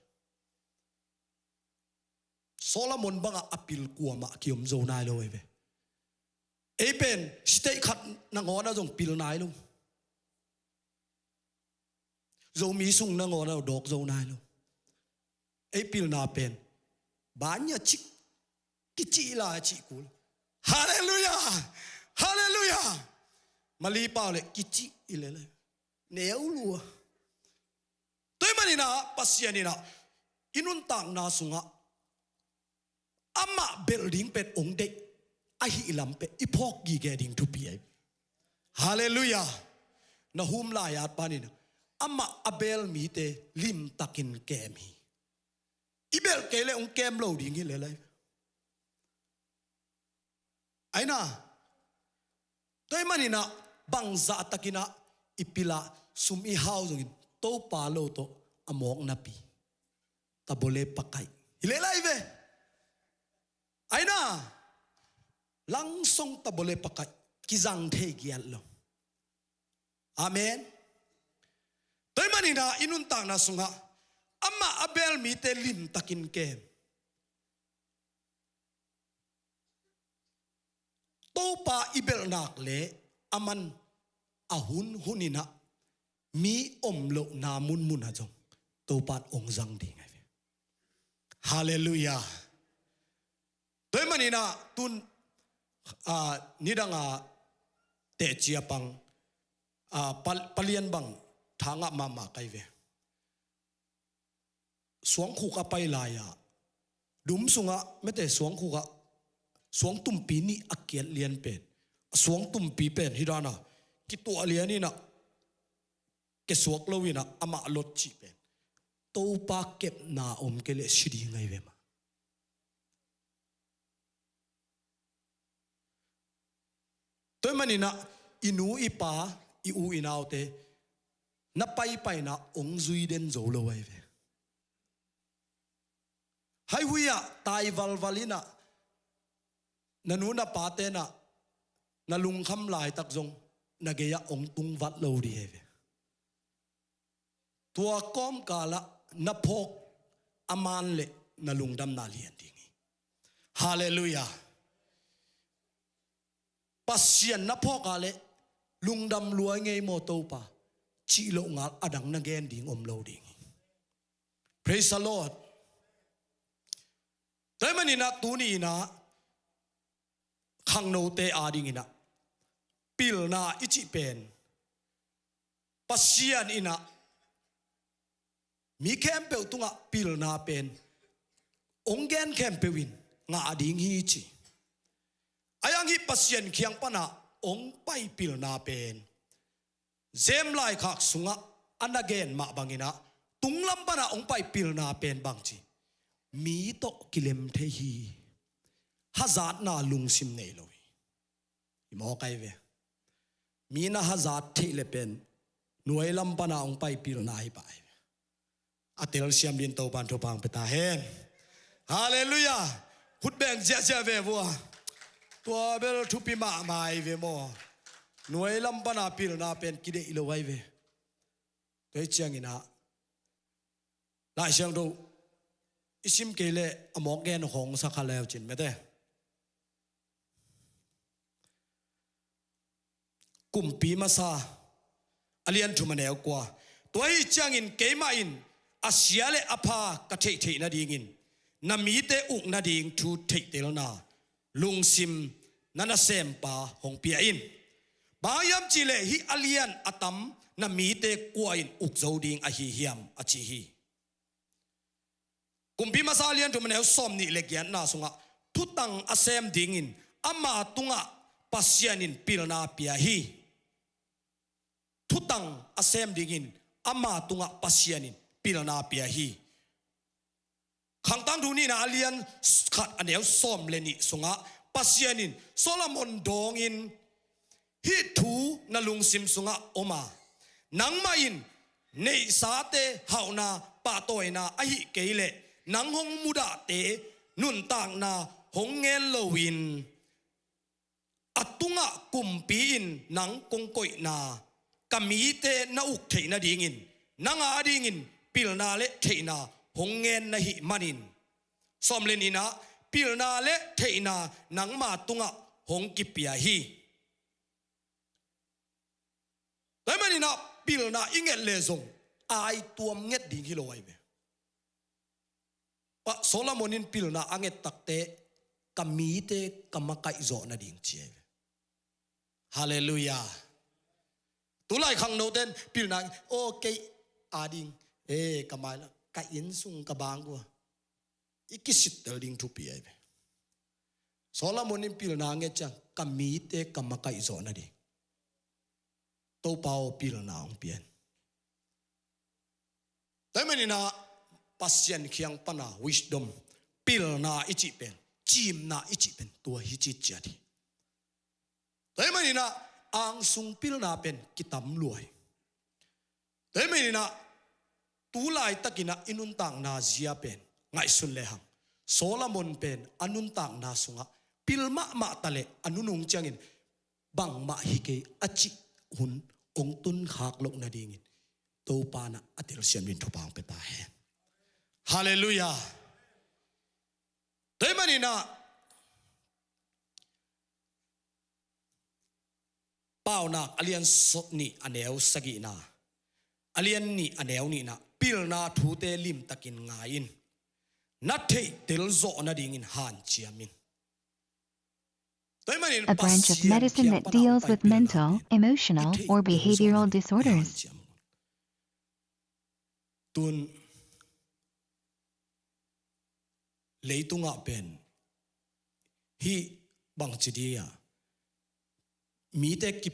Solomon bangah a pil kuamah kiom zo nai lo ahi ve. Ei pen state khat nangawn ah zong pil nai lo. Zomi sung nangawn ah dawk zo nai lo. Ei pilna pen banya cik kicih lai a cih kul. Halleluiah. Halleluiah. Mali pau le kicih i le le neu lua. Tua ahih maninah Pasian inah i nuntakna sungah amah belh ding pen ong deih ahih lam pen i phawk gige ding thupi ahi. Halleluiah. Na hum lai-at panin amah a beel mite limtakin kem hi. I belh kei le ong kem lo ding hi le lai. Aina. Tua ahih maninah bangzahtakinah i pilah sum i hau zongin Topa lo tawh a mawknapi. Tabole pakai hi le lai ve. Aina. Langsong tabole pakai kizang thei giat lo. Amen. Tua ahih maninah i nuntakna sungah amah a beel mite limtakin kem. Topa i belhnak le a man a hun huninah mi om lohna munmunah zong Topa in ong zang ding ahi ve. Halleluiah. Tua ahih maninah tun, ah, nidanga tehcia pang, ah, pal-, palian bang thangah mahmah kai ve. Suangkhuk a pai lai-ah dum sungah mete suangkhuk ah suangtumpi nih a kiat lian pen, a suangtumpi pen hi dana kituah lian inah kesuak lo inah amah lot cih pen Topa kepna om kei leh si ding ahi ve mah. Tua ahih maninah i nu i pa i u i naute na paipaina ong zui den zo lo ahi ve. Haihui ah tai valval in ah, na nu na pa ten ah na lungkham laitak zong na gei ah hong tung vat lo ding hi ve. Tua kawmkal ah na phawk a man leh na lungdamna lian ding hi. Halleluiah. Pasian na phawk a leh lungdam lua ing ei maw Topa, cih loh ngal a dang na gen ding om lo ding hi. Praise the Lord. Tua ahih manin ah tuni in ah khangnote ading in ah pilna i cih pen Pasian in ah mi khempeuh tungah pilna pen hong gen khempeuh in ngah ding hi ci. Ahi hang hih Pasian kiang pan ah hong pai pilna pen James laikhak sungah a na gen mah bangin ah, tunglam pan ah hong pai pilna pen bang ci, mi tawh kilem thei hi. Hazatna lungsim nei lo hi. I mawk ahi ve. Mi na hazat theih leh pen nuailam pan ah hong pai pilna hi pah ahi ve. A telsiam dingin Topa'n thupha hong pia ta hen. Halleluiah. Khut beng ziahziah ve vua. Tua bel thupi mahmah ahi ve maw. Nuailam pan ah pilna pen kideih lo ahi ve. Tua hi ciangin ah Lai Siangtho i sim kei leh a mawk gen khawng sa kha leu cin mete. Kumpi Masa a lian thum a neu kua. Tua ahi ciangin keimah in a sia le a pha ka theihtheih nadingin na mite uk nading thu theihtelna lungsim na nasempa hong pia in. Bang hiam cih leh hih a lian a tam na mite kua in uk zo ding ahi hiam a ci hi. Kumpi Masa a lian thum a neu sawmnih le giatna sungah thutang a sem dingin ama tungah Pasian in pilna pia hi. Thutang a sem dingin ama tungah Pasian in pilna pia hi. Khangtang Thu nihna a lian khat a neu sawm le nih sungah Pasian in Solomon dawngin hih thu na lungsim sungah om a, nangmah in neihsate hauhna pahtawina ahih kei leh nang hong mudahte nuntakna hong ngen loin a tungah kumpi in nang kong koihna ka mite na uk theih nadingin nang adingin pilna le theihna hong ngen na hih manin, sawm le nihna, pilna le theihna nangma tungah hong kipia hi. Tua ahih manin ah pilna i nget leh zong aituam nget ding hi lo ahi ve. Solomon in pilna a nget takteh ka mite ka makaih zawh nading ci ahi ve. Halleluiah. Tulai khangnote in pilna, aw kei ading, e ka mai la, ka inn sung ka bang kua, i kisittel ding thupi ahi ve. Solomon in pilna nget ciang ka mite ka makaih zawh nading Topa aw pilna hong pia in. Tua ahih manin ah Pasian kiang pan ah wisdom, pilna i cih pen, cimna i cih pen tua hi ci ciat hi. Tua ahih manin ah angsung pilna pen kitam lua hi. Tua ahih manin ah tu laitakin ah i nuntakna zia pen ngaihsun lehang Solomon pen a nuntakna sungah pil mahmah ta leh a nunung ciangin bangmah hi kei a cih hun hong tun khak loh nadingin Topa in ah a telsiam dingin thupha hong pia ta hen. Halleluiah. Tua ahih manin ah Paunak a lian so-, nih a neu sagihna, a lian nih a neu nihna, pilna thute limtakin ngai in, na theihtel zawh nadingin hanciam in. Tua ahih manin A branch of Pasian medicine kiang that pan a deals hong with pai pilna mental, pen, emotional, i or theihtel zawh behavioral nadingin disorders. Hanciam. Tun leitungah pen hih bangci dia mite ki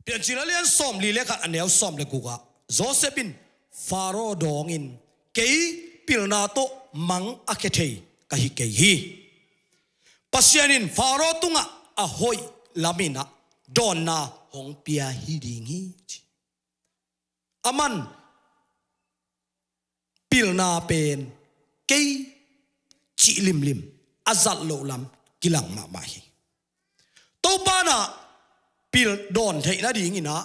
Piancil a lian sawmli le khat, a neu sawm le guk ah Joseph in Faro dawngin, "Kei pilna tawh mang a khia thei ka hi kei hi. Pasian in Faro tungah a hoih lamin ah dawnna hong pia hi ding hi," ci. Aman pilna pen kei cih limlim, a zat loh lam kilang mahmah hi. Topa in ah pil dawn theih nadingin ah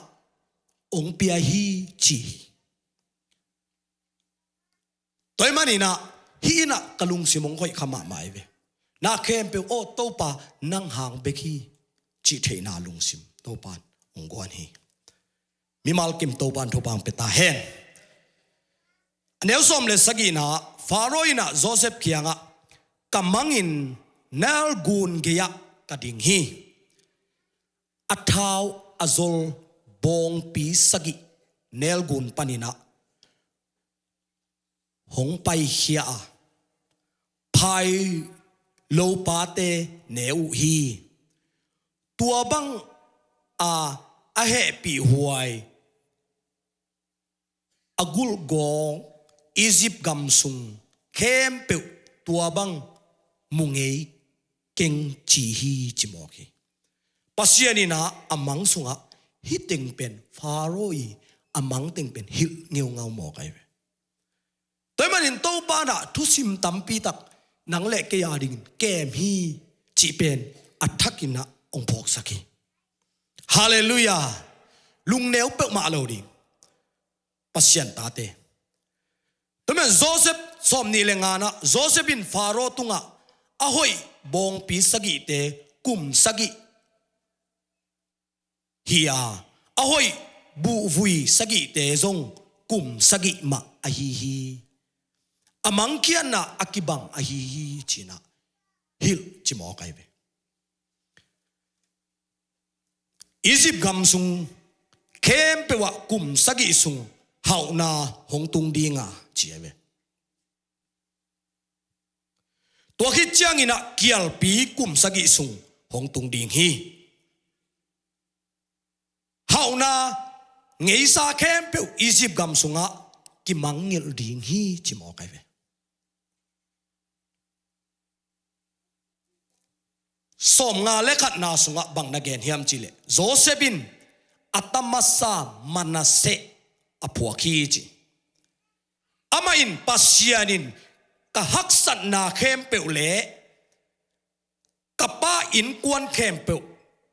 hong pia hi ci hi. Tua ahih manin ah hih in ah ka lungsim hong hoih kha mahmah hi ve. Na khempeuh, "Aw Topa, nang hang bek hi," cih theihna lungsim Topa in hong guan hi. Mimal kim Topa in thupha hong pia ta hen. A neu sawm le sagihna ah Faro in ah Joseph kiangah, "Ka mangin Nile gun gei-ah ka ding hi. A thau a zol bawngpi sagih Nile gun panin ah hong paikhia a, phai lopate ne uh hi. Tua bang a, a hehpihhuai, a gulhgawng Egypt gam sung khempeuh tua bang mu ngei keng ci hi," ci mawk hi. Pasian in ah a mang sungah hih teng pen, Faro i a mang teng pen hilh ngeungau mawk ahi ve. Tua ahih manin Topa in ah thusim tampi tak nang le kei a dingin kem hi cih pen a thakin ah hong phawksak hi. Halleluiah. Lungneu peuhmah lo ding Pasian tate. Tua ahih manin Joseph, sawmnih le nga-na ah Joseph in Faro tungah a hoih bawngpi sagihte kum sagih hi a, a hoih buhvui sagihte zong kum sagih mah ahi hi. A mangkhiatna a kibang ahi hi ci-in ah hilh ci mawk ahi ve. Egypt gam sung khempeuh ah kum sagih sung hauhna hong tung ding a ci ahi ve. Tua khit ciangin ah kialpi kum sagih sung hong tung ding hi. Hauhna ngeisa khempeuh Egypt gam sungah kimangngilh ding hi ci mawk ahi ve. Sawmnga le khatna sungah bang na gen hiam cih leh, Joseph in a ta masa Manasseh a phuak hi ci. Amah in, "Pasian in ka haksatna khempeuh le ka pa innkuan khempeuh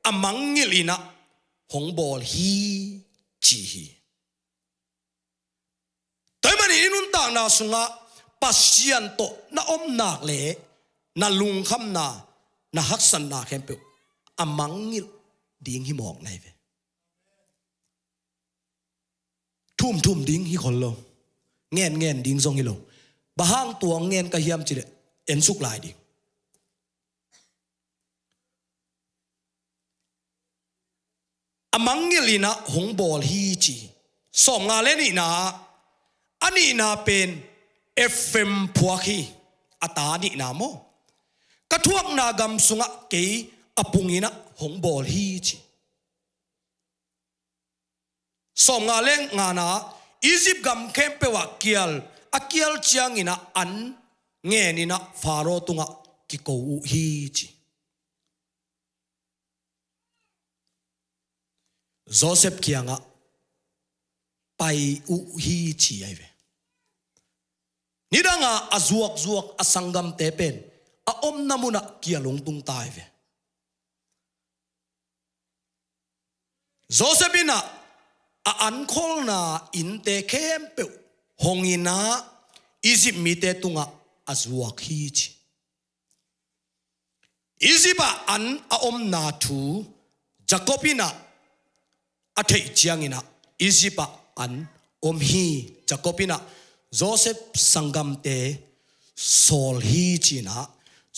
a mangngilh in ah hong bawl hi," ci hi. Tua ahih manin i nuntakna sungah Pasian tawh na om nak leh na lungkhamna, na haksatna khempeuh a mangngilh ding hi mawk na hi ve. Thumthum ding hi khol lo. Ngenngen ding zong hi lo. Bang hang tua ngen ka hiam cih leh, ensuk lai ding. A mangngilh in ah hong bawl hi ci. Sawmnga le nihna, a nihna pen Ephraim phuak hi, a ta nihna maw. "Ka thuakna gam sungah kei a pung in ah hong bawl hi," ci. Sawmnga le ngana, Egypt gam khempeuh ah kial, a kial ciangin ah an ngen in ah Faro tungah kiko uh hi ci. Joseph kiangah pai uh hi ci ahi ve. Nidangah a zuakzuak a sanggamte pen a omna munah kial hong tung ta ahi ve. Joseph in ah a ankholna innte khempeuh hong in ah Egypt mite tungah a zuak hi ci. Egypt ah an a omna thu Jacob in ah a theih ciangin ah Egypt ah an om hi. Jacob in ah Joseph sanggamte sawl hi ci-in ah,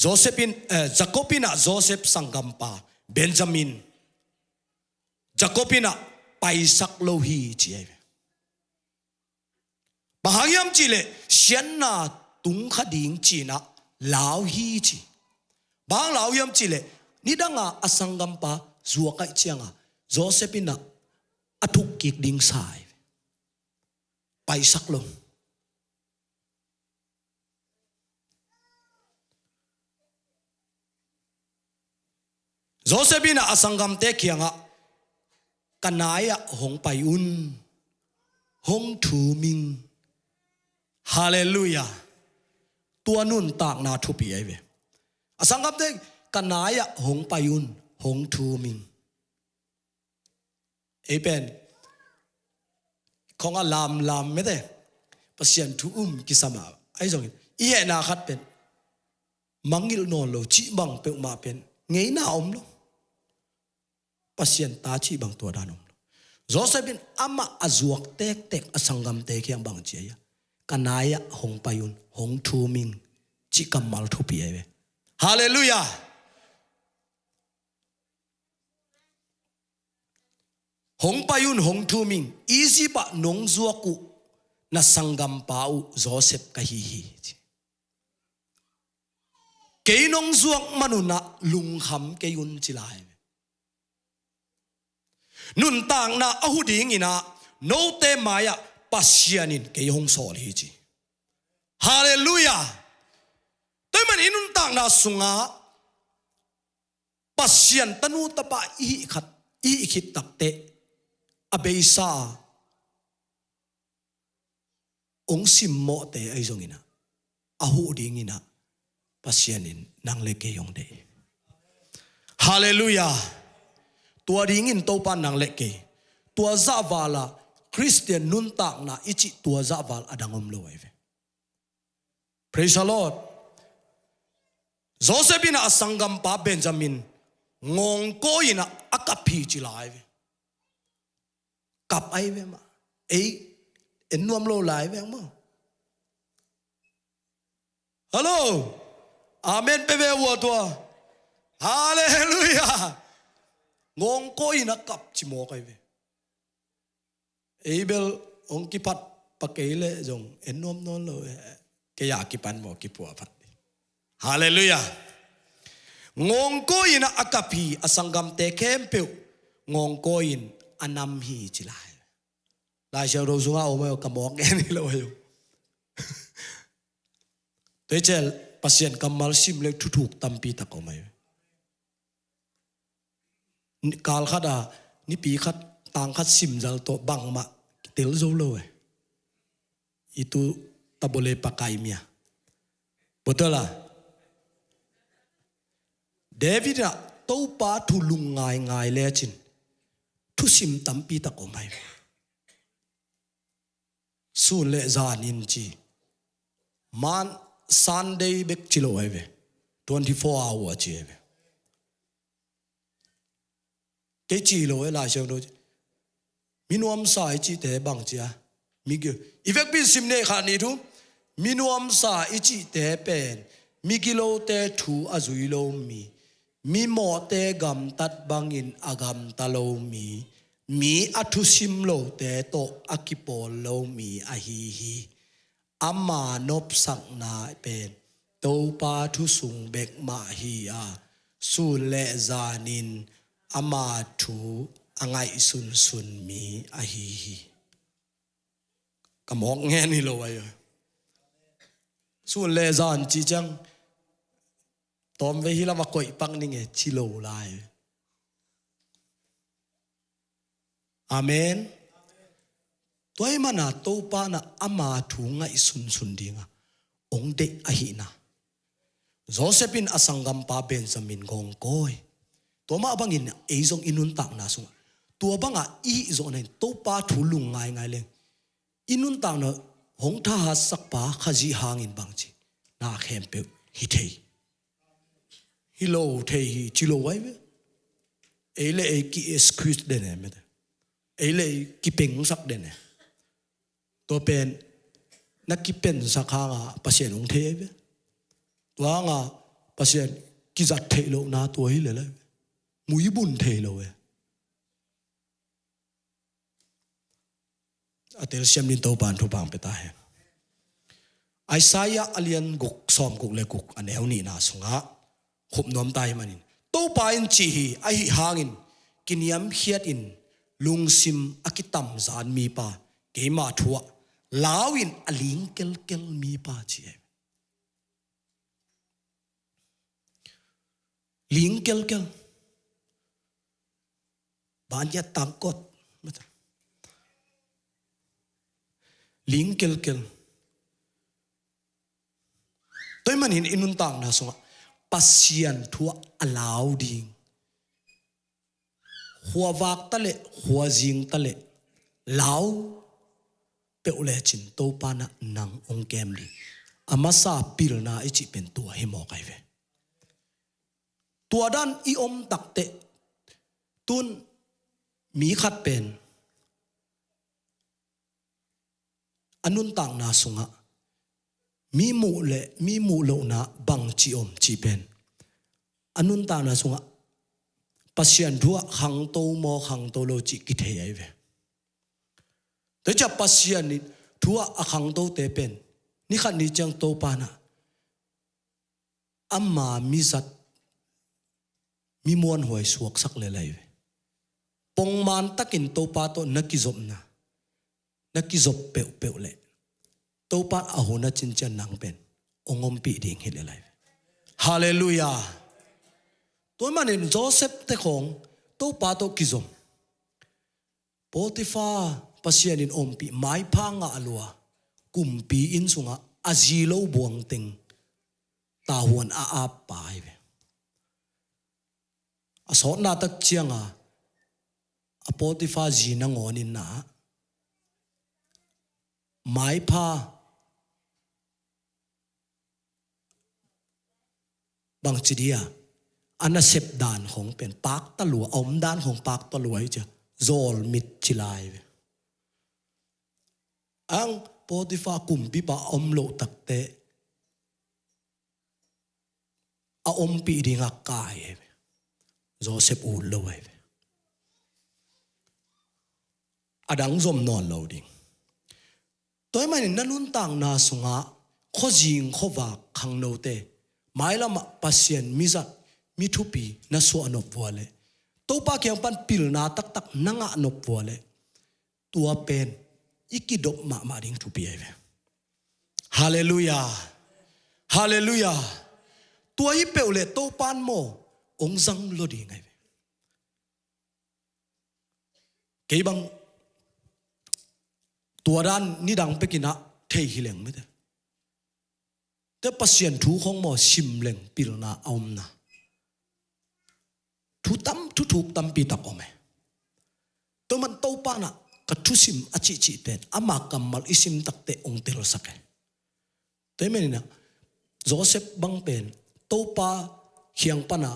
Joseph in, eh, Jacob in ah Joseph sanggampa Benjamin, Jacob in ah paisak lo hi ci ahi ve. Bang hang hiam cih leh siatna tung kha ding ci-in ah lau hi ci. Bang hang lau hiam cih leh nidangah a sanggampa zuak ahih ciangah Joseph in ah a thuk kik ding sa hi. Paisak lo. Joseph in a sanggamte kiangah, "Ka nai-ah hong pai un, hong thum ing." Halleluiah. Tua nuntakna thupi ahi ve. A sanggamte, "Ka nai-ah hong pai un, hong thum ing." Ei pen khong a lamlam mete, Pasian thu um kisam a, ahi zongin i hehna khat pen mangngilh nawn lo cih bang peuhmah pen ngeina om lo. Pasian ta cih bang tua dan om lo. Joseph in amah a zuak tektek a sanggamte kiang bang ci a, "Ka nai-ah hong pai un, hong thum ing," cih kammal thupi ahi ve. Halleluiah. "Hong pai un, hong thum ing, Egypt ah nong zuak uh na sanggampa uh Joseph ka hi hi," ci. "Kei nong zuak man un ah lungkham kei un," ci lai. Nuntakna a hu dingin ah note mai-ah Pasian in kei hong sawl hi, ci. Halleluiah. Tua ahih manin i nuntakna sungah Pasian tanu tapa i hih khat, i hih khit takteh a beisa hong simmawhte ahi zongin ah, a huh dingin ah Pasian in nang le kei hong deih. Halleluiah. Tua dingin Topa nang le kei, tua zahval a Khristian nuntakna i cih tua zahval a dang om lo ahi ve. Praise the Lord. Joseph in a sanggampa Benjamin ngawngkawi in a kap hi ci lai ve. Kap ahi ve mah. Ei, en nuam lo lai ve maw. Hello. Amen pe ve ua tua. Halleluiah. Ngawngkawi in a kap ci mawk ahi ve. Ei bel hong kiphat pa kei leh zong en nuam nawn lo, eh, kei a kipan maw kipuah phat. Halleluiah. Ngawngkawi in a kap hi, a sanggamte khempeuh ngawngkawi in a nam hi ci lai. Lai Siangtho sungah om ahi, ka mawk ngen hi lo ahi. Tua hi ciang Pasian kammal sim leh thuthuk tampi tak om ahi. Kal khat a, nipi khat, tang khat sim zal tawh bangmah kitel zo lo e. I tu tabole pakai mia. Botol a. David in a Topa thu lung ngaingai lecin thusim tampi tak om ahi ve. Sun le zan in ci. Man Sunday bek ci lo ahi ve. Twenty-four hour ci ahi ve. Kei ci lo e, Lai Siangtho ci. Mi nuamsa i cihte bang ci a. Mi gi-, i vekpi in sim ni khat ni thu. Mi nuamsa i cihte pen migilote thu a zui lo mi, mimawhte gamtat bangin a gamta lo mi, mi a thusim lote tawh a kipawl lo mi ahi hi. Ama nopsakna pen Topa thu sung bek mah hi a, sun le zanin ama thu a ngaihsunsun mi ahi hi. Ka mawk ngen hi lo ahi. Sun le zan ci ciang tawmvei hi lam a koih pak ning e ci lo lai. Amen. Tua ahih manin Topa in ama thu ngaihsunsun ding a hong deih ahihna. Joseph in a sanggampa Benjamin ngawngkawi. Tua mah bangin ei zong i nuntakna sungah tua bangah i hih zawhna in Topa thu lung ngaingai leng i nuntakna hong thahatsakpa Khazih hangin bang ci, na khempeuh hi thei. Hi lo thei hi ci lo ahi ve. Ei le ei ki-excuse den e mete. Ei le ei kipengsak den e. Tua pen na kipensak hanga Pasian hong thei ahi ve. Tua hanga Pasian kizat theih lohna tua hi lel ahi ve. Muibun thei lo e. A telsiam ding Topa in thupha pia ta hen. Isaiah a lian guk, sawm guk le guk, a neu nihna sungah khup nuam ta ahih manin, Topa in ci hi, ahih hangin kiniamkhiat in lungsim a kitamzan mipa, keima thu ah lau in a ling kelkel mipa ci e. Ling kelkel. Banyak tangkot. Ling kelkel. Tua ahih manin i nuntakna sungah Pasian thu ah a lau ding. Khua vak ta leh, khua zing ta leh, lau peuh lecin Topa in ah nang hong kem ding. A masa pilna i cih pen tua hi mawk ahi ve. Tua dan i om takteh, tun mi khat pen a nuntakna sungah mi muh le mi muh lohna bangci om cih pen a nuntakna sungah Pasian thu ah khangto maw khangto lo cih kithei ahi ve. Tua ciang Pasian in thu ah a khangtote pen ni khat ni ciang Topa in ah ama mizat, mi muanhuai suaksak lel ahi ve. Pongman takin Topa tawh na kizopna, na kizop peuhpeuh leh Topa a hun a cin ciang nang pen hong ompih ding hi lel ahi ve. Halleluiah. Tua ahih manin Joseph te khawng Topa tawh kizom. Potiphar, Pasian in ompih maipha ngah lua, kumpi inn sungah a zi lo buang teng tahuan a ap pa ahi ve. A sawtna tak ciangah a Potiphar zi nangawn in ah maipha bangci dia a nasep dan khawng pen pakta lua, a om dan khawng pakta lua hi cia, zawlmit ci lai ve. Ang Potiphar kumpipa a om loh takteh a ompih dingah kai ahi ve. Joseph ut lo ahi ve. A dang zom nawn lo ding. Tua ahih manin na nuntakna sungah khuazing khuavak khangnote, mailamah Pasian mizat, mi thupi na suah nop vua leh, Topa kiang pan pilna taktak na ngah nop vua leh, tua pen i kidop mahmah ding thupi ahi ve. Halleluiah. Halleluiah. Tua hi peuh leh Topa in maw hong zang lo ding ahi ve. Kei bang tua dan nidang pekin ah thei hi leng mite. Tua Pasian thu khawng maw sim leng pilna a omna. Thu tam, thuthuk tampi tak om e. Tua man Topa in ah ka thusim a cihcih pen ama kammal i sim takteh hong telsak e. Tua ahih manin ah Joseph bang pen Topa kiang pan a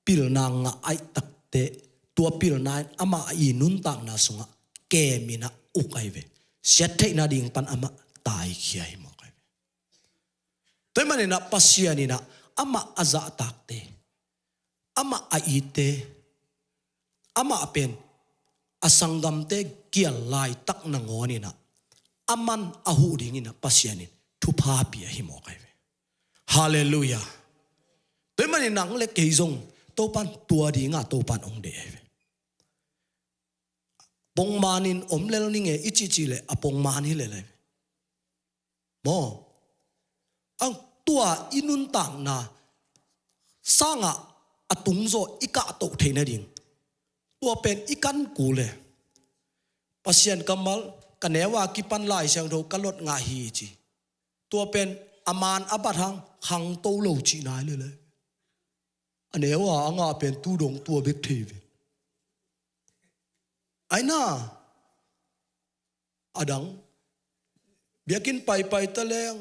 pilna ngah ahih takteh, tua pilna in amah a i nuntakna sungah kem in ah uk ahi ve. Siattheihna ding pan amah taikhia hi mawk ahi ve. Tua ahih manin ah Pasian in ah amah a zahtakte, amah a itte, amah pen a sanggamte kial laitak nangawn in ah aman a huh dingin ah Pasian in thupha pia hi mawk ahi ve. Halleluiah. Tua ahih manin nang le kei zong Topa in tua dingah Topa in hong deih ahi ve. Pongman in om lel ning e i cihcih leh a pongman hi lel ahi ve. Maw? Ang tua i nuntakna sangah a tungzaw i kahtoh theih nading, tua pen i kan kul e. Pasian kammal, ka neu a kipan Lai Siangtho ka lot ngah hi ci. Tua pen a man a bat hang khangto lo cihna hi lel e. A neu a a ngah pen tu dong tua bek thei ve. Aina a dang biakinn paipai ta leng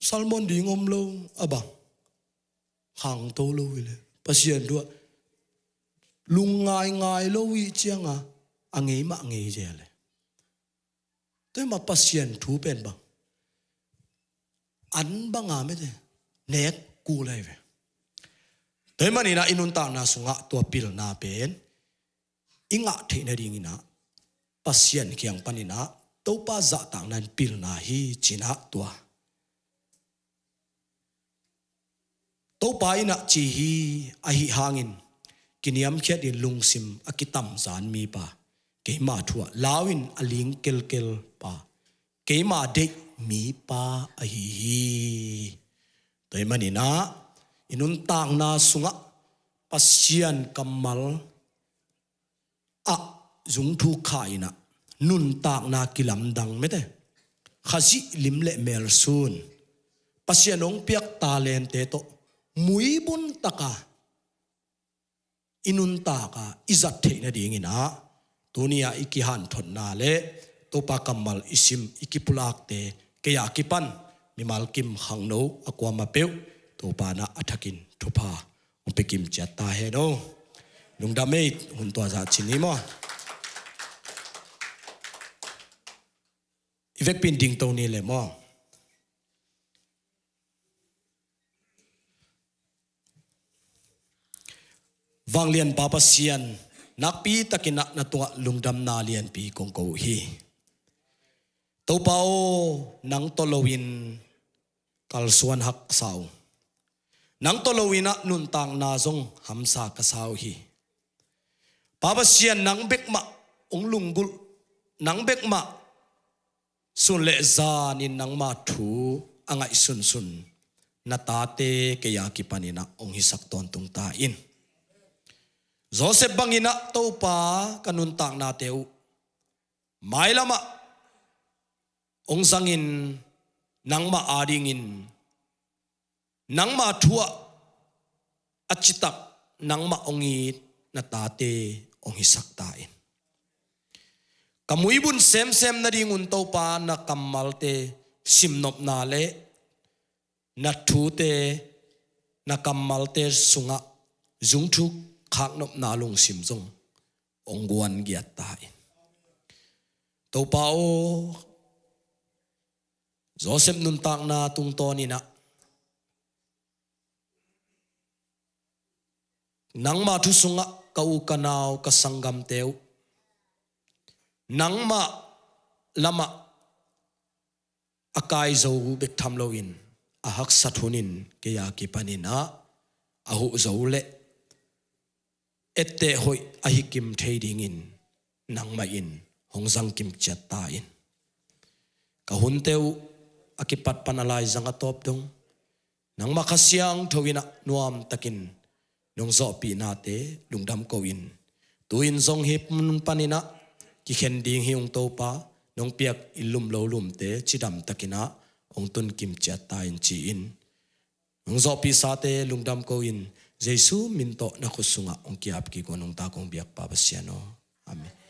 sermon ding om lo, a bang khangto lo hi leh. Pasian thu ah lungngaingai lo hi ciangah a ngei mah ngei zel e. Tua ahih mah Pasian thu pen bang an banga mete nek kul ahi ve. Tua ahih manin ah i nuntakna sungah tua pilna pen i ngah theih nadingin ah Pasian kiang panin ah Topa zahtakna in pilna hi ci-in ah tua Topa in ah ci hi. Ahi hangin kiniamkhiat in lungsim a kitamzan mipa, keima thu ah lau in a ling kelkel pa, keima deih mipa ahi hi. Tua ahih manin ah i nuntakna sungah Pasian kammal ah zungthuk kha in ah nuntakna kilamdang mete, Khazih lim le mel sun, Pasian hong piak talente tawh muibun taka i nuntak a i zat theih nadingin ah tuni-ah i kihanthotna le Topa kammal i sim i kipulakte kei a kipan mimal kim khangno a kuamah peuh Topa in ah a thakin thupha hong pia kim ciat ta hen aw. Lungdam ei, hun tua zah ci ni maw. I vekpi in dingto ni le maw. Vanglian Pa Pasian, nakpi takin ah na tungah lungdamna lianpi kong ko uh hi. Topa aw, nang tawh loin kalsuan haksa uh, nang tawh loin ah nuntakna zong hamsa ka sa uh hi. Pa Pasian, nang bek mah hong lunggulh, nang bek mah sun le zanin nangma thu a ngaihsunsun na tate kei a kipanin ah hong hisak tawntung ta in. Joseph bangin ah Topa, ka nuntaknate uh mailamah hong zangin, nangmah adingin, nangma thu ah a citak nangmah hong it na tate hong hisak ta in. Ka muibun semsem nadingun Topa na kammalte simnopna le na thute, na kammalte sungah zungthuk khaknopna lungsim zong hong guan giat ta in. Topa aw, Joseph nuntakna tungtawnin ah nangma thu sungah ka u ka nau ka sanggamte uh nangmah lamah a kai zo bek tham loin a haksat hunin kei a kipanin ah a huh zo le etteh hoih ahi kim thei dingin nangmah in hong zang kim ciat ta in. Ka hunte uh a kipat pan a laizang a tawp dong nangmah Kha Siangtho in ah nuamtakin nong zawhpihnate lungdam ko in, tu-in zong hih mun panin ah kikhen ding hi ung Topa, nong piak i lum lo lumte cidamtakin ah hong tun kim ciat ta in ci-in, nong zawhpihsate lungdam ko in, Jesu min tawh na khut sungah hong kiap kik uh a nungta kong biak Pa Pasian aw. Amen.